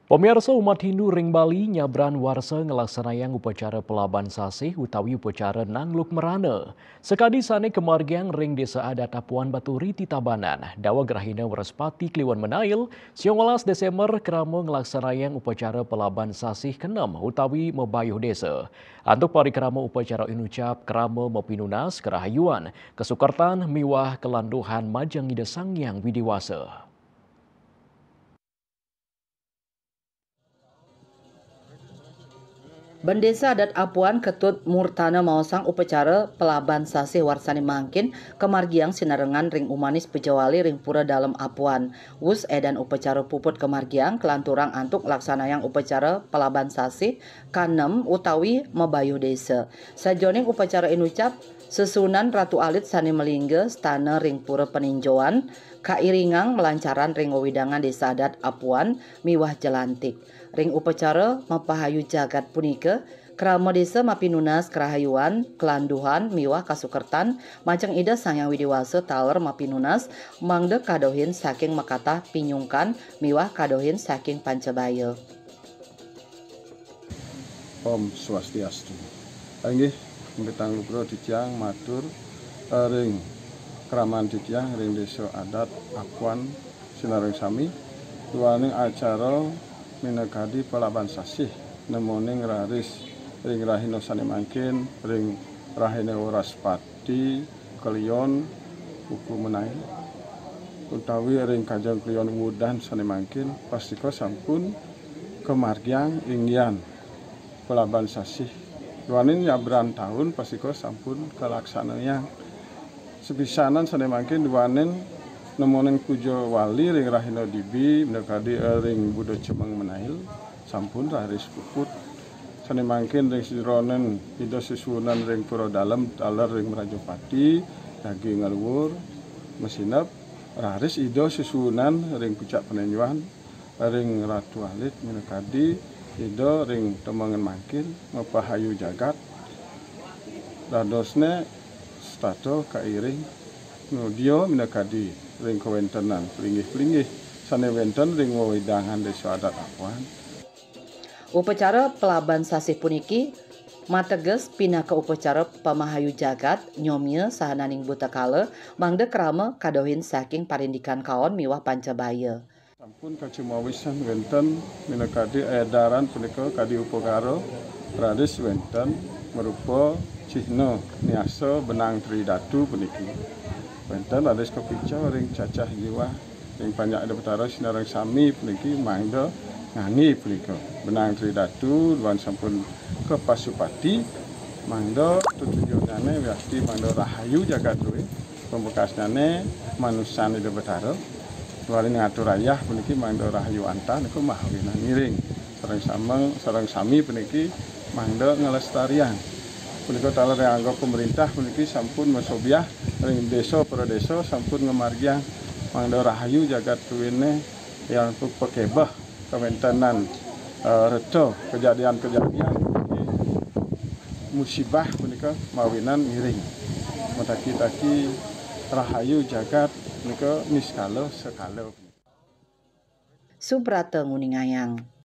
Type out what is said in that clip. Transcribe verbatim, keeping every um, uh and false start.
Pamirsa, umat Hindu ring Bali nyabran warsa nglaksanayang upacara Pelaban Sasih utawi upacara Nangluk Merana. Sakadi sane kamargiang ring Desa Adat Apuan Baturi Titabanan, daweg rahina Wrespati kaliwan Menail, siang welas Desember, krama nglaksanayang upacara Pelaban Sasih keenem utawi mabayuh desa. Antuk parikrama upacara inucap krama mapinunas karahayuan, kasukertan miwah kalanduhan majeng Ida Sang Hyang Widi Wasa. Bendesa Adat Apuan Ketut Murtana maosang upacara Pelaban Sasih warsane mangkin kamargiang sinarengan ring umanis pujawali ring Pura Dalem Apuan. Wus edan upacara puput kamargiang kalanturang antuk laksanayang upacara Pelaban Sasih kanem utawi mabayuh desa. Sajoning upacara inucap, sesuunan Ratu Alit sane malingga stana ring Pura Paninjoan, kairingang malancaran ring wewidangan Desa Adat Apuan miwah Jelantik. Ring upacara mapahayu jagat punika, krama desa mapinunas karahayuan, kalanduhan, miwah kasukertan, majeng Ida Sang Hyang Widi Wasa taler mapinunas, mangda kadohin saking makatah pinyungkan miwah kadohin saking pancabaya. Om Swastiastu. Inggih, manggihin lugra titiang matur, eh, ring kraman titiang ring Desa Adat Apuan sinareng sami, duaning acara minakadi Pelaban Sasih, nemoning raris ring rahina sane mangkin, ring rahina Wrespati, Kliwon, Wuku Menail, utawi ring Kajeng Kliwon Wudan sane mangkin, pastika sampun kamargiang inggian Pelaban Sasih. Duaning nyabran taun pastika sampun kalaksanayang. Sapisanan sane mangkin duaning nemoning puja wali ring rahina Dibi, minakadi ring Buda Cemeng Menail, sampun raris puput. Sane mangkin ring sajeroning Ida sesuunan ring Pura Dalem taler ring Mrajapati, jagi ngluwur, masineb, raris Ida sesuunan ring Pucak Paninjoan, ring Ratu Alit minakadi Ida ring temengan mangkin, mapahayu jagat. Dadosne setata kairing nudia minakadi ring kawentenan plinggih-plinggih sane wenten ring wewidangan Desa Adat Apuan. Upacara Pelaban Sasih puniki mateges pinaka upacara pamahayu jagat, nyomia sahananing buta kala, mangda krama kadohin saking parindikan kaon miwah pancabaya. Sampun kacimawisan wenten minakadi edaran punika kadi upakara, raris wenten marupa cihna niasa benang Tri Datu puniki. Wenten raris kapica ring cacah jiwah ring panjak Ida Betara sinareng sami puniki mangda ngangge punika. Benang Tri Datu duaning sampun kapasupati, mangda tetujonnyane wiakti mangda rahayu jagat druene, pamekasnyane manusan Ida Betara. Duaning ngatur ayah puniki mangda rahayu antah nika mawinan ngiring. Sareng sameng, sareng sami puniki mangda nglestariang. Punika taler ring angga pamrintah puniki sampun masobiah ring desa pradesa sampun ngamargiang mangda rahayu jagat druene, yang pakebeh kawentenan, eh, reta kejadian-kejadian musibah punika mawinan ngiring. Mataki-taki rahayu jagat punika niskala sekala. Subrata nguningayang.